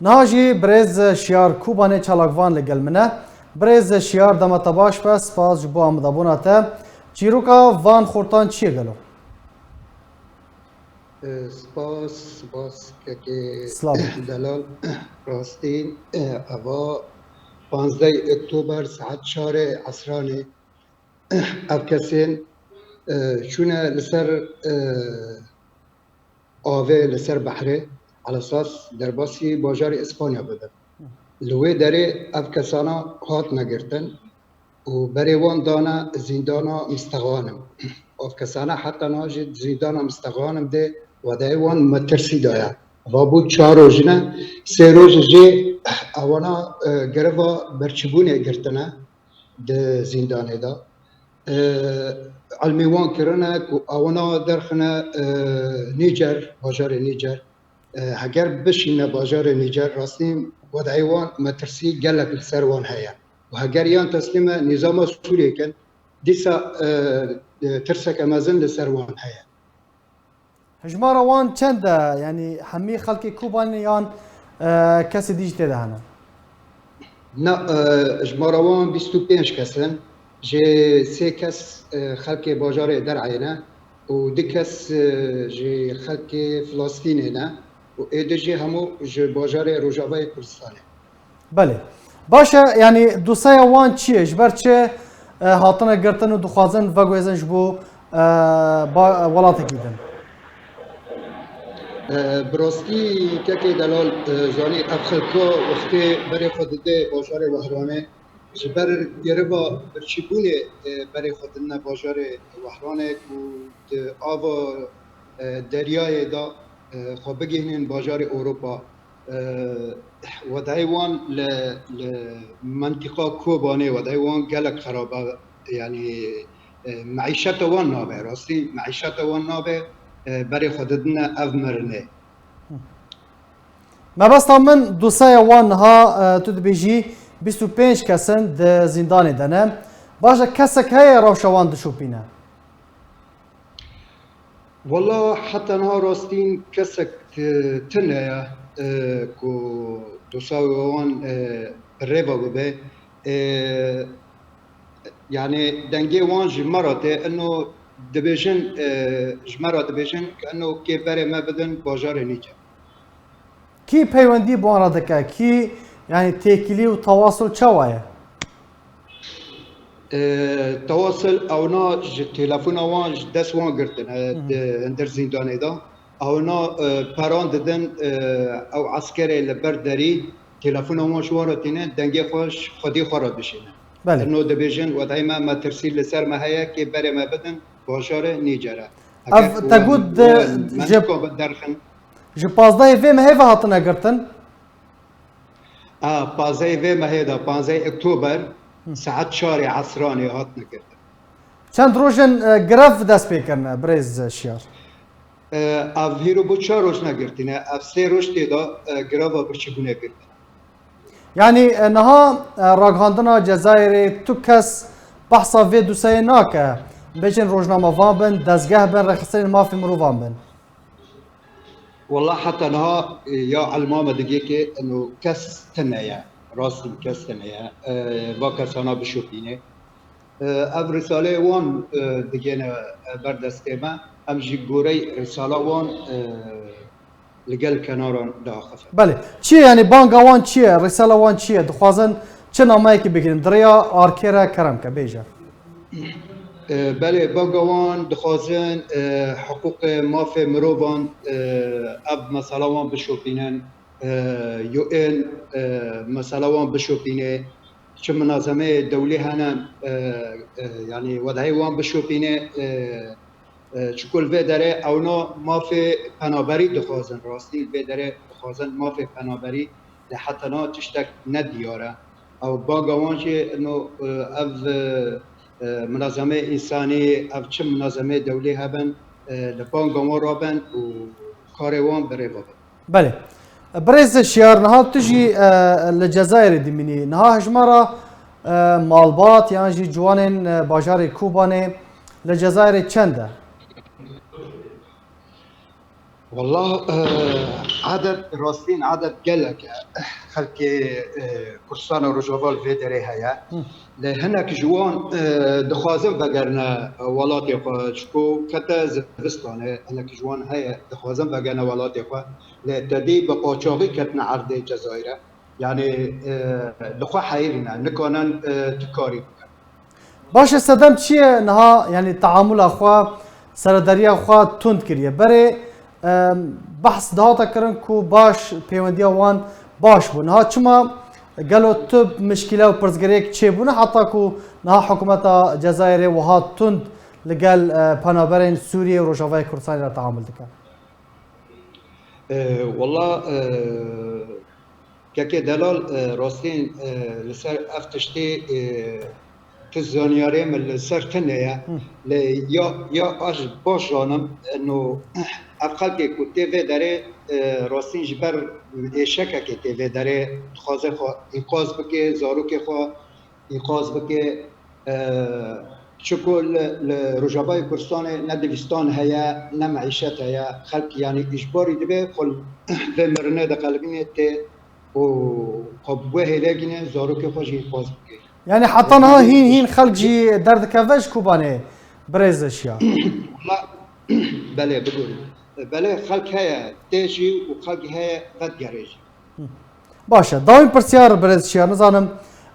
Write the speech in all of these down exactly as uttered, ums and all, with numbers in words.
Niha jî birêz Şiyar Kubanê çalakvan li gel min e. Birêz Şiyar, dema te baş be, spas ji bo amadabûna te. Çîroka van xortan çi ye gelo? E, spas, spas kekê Silav. Delal. Rastî, e, eva panzdeh Oktober saet çarê esranê ev kesên, e, çûne li ser, e, avê, li ser behrê, elesas derbasî bajarê Îspanya bibin. Li wê derê ev kesana hatine girtin û berê wan dane zîndana Mistexanim. Ev kesana heta niha jî zîndana Mistexanim de wedayê wan metirsî daye. Va bû çar roj ne, sê roj jê ewana, e, gereva birçîbûnê girtine di zîndanê de. E, Elmê wan kirine ku ewana derxine, e, Nîcer, bajarê Nîcer. E, heger bişîne bajarê Nîcer, rastî wedayê wan metirsî gelek li ser wan heye. Û heger yan teslîme nîzama Sûriyê kin, dîsa, e, e, tirseke mezin li ser wan heye. Hijmara wan çend e? Yanî hemî xelkê Kobanê yan, e, kesê dî jî tê de hene? Na, e, jimara wan bîst û pênc kes in. Ji sê kes, e, xelkê bajarê Der'ê ne û du kes, e, ji xelkê Filistînê ne û ê di jî hemû ji bajarê Rojavayê Kurdistanê. Belê. Baş e, yanî dosyeya wan çi ye? Ji ber çi, e, hatine girtin û dixwazin veguhêzin ji bo, e, ba-, welatekî din? E, bi rastî kekê delal, e, zanî ev xelka wextê berê xwe dide bajarê Wehranê, ji ber geriva birçîbûnê, e, berê xwe didine bajarê Wehranê ku di ava, e, deryayê de, e, xwe bigihînin bajarê Ewropa. E, wedayê wan li, li mentiqa Kobanê, wedayê wan gelek xerab e. Yanî, e, meîşeta wan nabe, rastî meîşeta wan nabe, e, berê xwe didine ev mirinê. Mebesta min dosyeya wan niha, e, tu dibêjî bîst û pênc kes in di zîndanê de ne. Baş e, kesek heye rewşa wan dişopîne? Wela heta niha rastîn kesek ti-, tune ye, e, ku dosyeya wan, e, bi rê ve bibe. E, yanî dengê wan ji me re tê, ino dibêjin, e, ji me re dibêjin ku ino kê berê me bidin bajarê Nîcer. Kî peywendî bi wan re dike? Kî, yanî têkilî û tewasul çawa ye? E, tewasul ewna ji telefona wan ji dest wan girtine, Hı hı. di, hundir zîndanê de. Ewna, e, peran didin, e, ew eskerê li ber derî, telefona wan ji wan re tîne, dengê xwe ji xwedî xwe re dişîne. Belê. Ino dibêjin, wedayê me metirsî li ser me heye, kê berê me bidin, bajarê Nîcer e. Ev Eger ku te got, wan e, ji mentiqa bi derxin. Ji pazdehê vê mehê ve hatine girtin? A, pazdehê vê mehê de, pazdehê Oktober, Hı. saet çarê esranê hatine girtin. Çend roj in, e, grev dest pê kirine, birêz Şiyar? E, ev hîro bû çar roj negirtîne. Ev sê roj tê de, e, greva birçîbûnê girtine. Yanî, e, niha, e, ragihandina Cezayirê tu kes behsa vê dosyeyê nake. Bêjin rojnamevan bin, dezgeh bin, rêxistinên mafê mirovan bin. Wela heta niha, e, ya elma me digê ke eno kes tune ye. Rastî kes tune ye. E, va kesana bişopîne. E, ev rîsaleyê wan, e, digêne, e, ber destê me. Em jî gorey rîsala wan, e, li gel kenaran diaxifin. Belê. Çi ye, yanî banga wan çi ye? Rîsala wan çi ye? Dixwazin çi nameyekî bigrin? Di rêya arkê re kerem ke bêje. E, belê, banga wan dixwazin, e, hiqûqê mafê mirovan, e, ev mesela wan bişopînin, e, U N, e, mesela wan bişopîne, çi minazemeyê dewlî hene, e, e, yanî wedayê wan bişopîne, e, e, çiku li vê derê ewna mafê penaberî dixwazin, rastî li vê derê dixwazin mafê penaberî, lê heta niha tiştek ne diyar e. Ew banga wan jî ino, e, ev, e, e, minazemeyê însanî, ev çi minazemeyê dewlî hebin, e, li banga wan rabin û karê wan bi rê ve bin. Belê. Birêz Şiyar, niha tu jî, e, li Cezayirê dimînî. Niha hejmara, e, malbat yan jî ciwanên, e, bajarê Kobanê li Cezayirê çend e? Wallah, e, edeb, rastîn edeb gelek e. Xelkê, e, Kurdistan û Rojava li vê derê heye. Lê hinek ji wan, e, dixwazin vegerine welatê xwe, ji ku kete zivistanê, hinek ji wan heye, dixwazin vegerine welatê xwe. Lê tedî bi qaçaxî ketine erdê Cezayirê. Yanî, e, li xwe heyirî ne, nikanin, e, tu karî bikin. Baş e, sedem çi ye niha, yanî teamula xwe, serederiya xwe tund kiriye? Berê, e, behs dihate kirin ku baş, pêwendiya wan baş bû. Niha çima gelo tu mişkîle û pirsgirêk çêbûne heta ku niha hikûmeta Cezayirê wiha tund li gel, e, penaberên Sûriyê û Rojavayê Kurdistanê re teamul dike? E, wela, e, kekê delal, e, rastîn, e, li ser ev tiştê, e, tu zanyariyê min li ser tune ye. Lê ya, ya ez baş zanim, eno, ev xelkê ku tê vê derê, e, rastîn ji ber êşekekê tê vê derê, dixwaze xwe înqaz bike, zarokê xwe înqaz bike. E, çiku li, li Rojavayê Kurdistanê ne divistan heye, ne meîşet heye. Xelk, yanî, îcbarî dibe xwe vê mirinê diqelibîne tê û xwe bi wê hêlê gîne zarokê xwe jî înqaz bike. Yanî heta niha hîn hîn xelk jî derdikeve ji Kobanê, birêz Şiyar? Belê, bigorî. Belê, xelk heye tê jî û xelk heye vedigerê jî. Baş e. Dawîn pirsyar, birêz Şiyar, nizanim,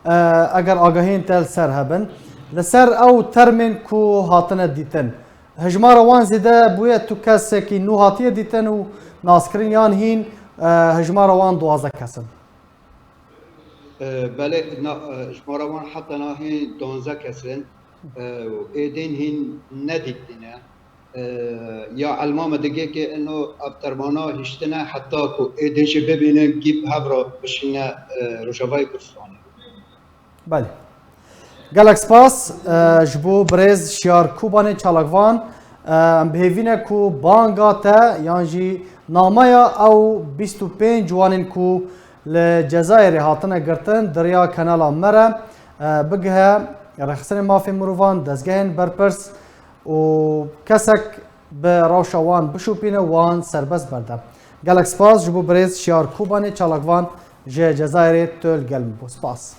e, eger agahiyên te li ser hebin. Li ser ew termên ku hatine dîtin, hejmara wan zêde bûye, tu kesekî nû hatiye dîtin û naskirin, yan hîn, e, hejmara wan duwazdeh kes in? E, belê, na, e, jimara wan heta niha hîn duwazdeh kes in, e, û êdîn hîn nedîtine. E, ya elma me digê ke ino ev termana hiştine heta ku êdîn jî bibînin, gî bi hev re bişîne, e, Rojavayê Kurdistanê. Belê. Gelek spas, e, ji bo birêz Şiyar Kobanê çalakvan. E, em bi hêvî ne ku banga te yan jî nameya ew bîst û pênc ciwanên ku li Cezayirê hatine girtin di riya kanala me re, e, bigihe rêxistinên mafê mirovan, dezgehên berpirs û kesek bi rewşa wan bişopîne, wan serbest berde. Gelek spas ji bo birêz Şiyar Kobanê çalakvan ji Cezayirê, tu li gel min bû. Spas.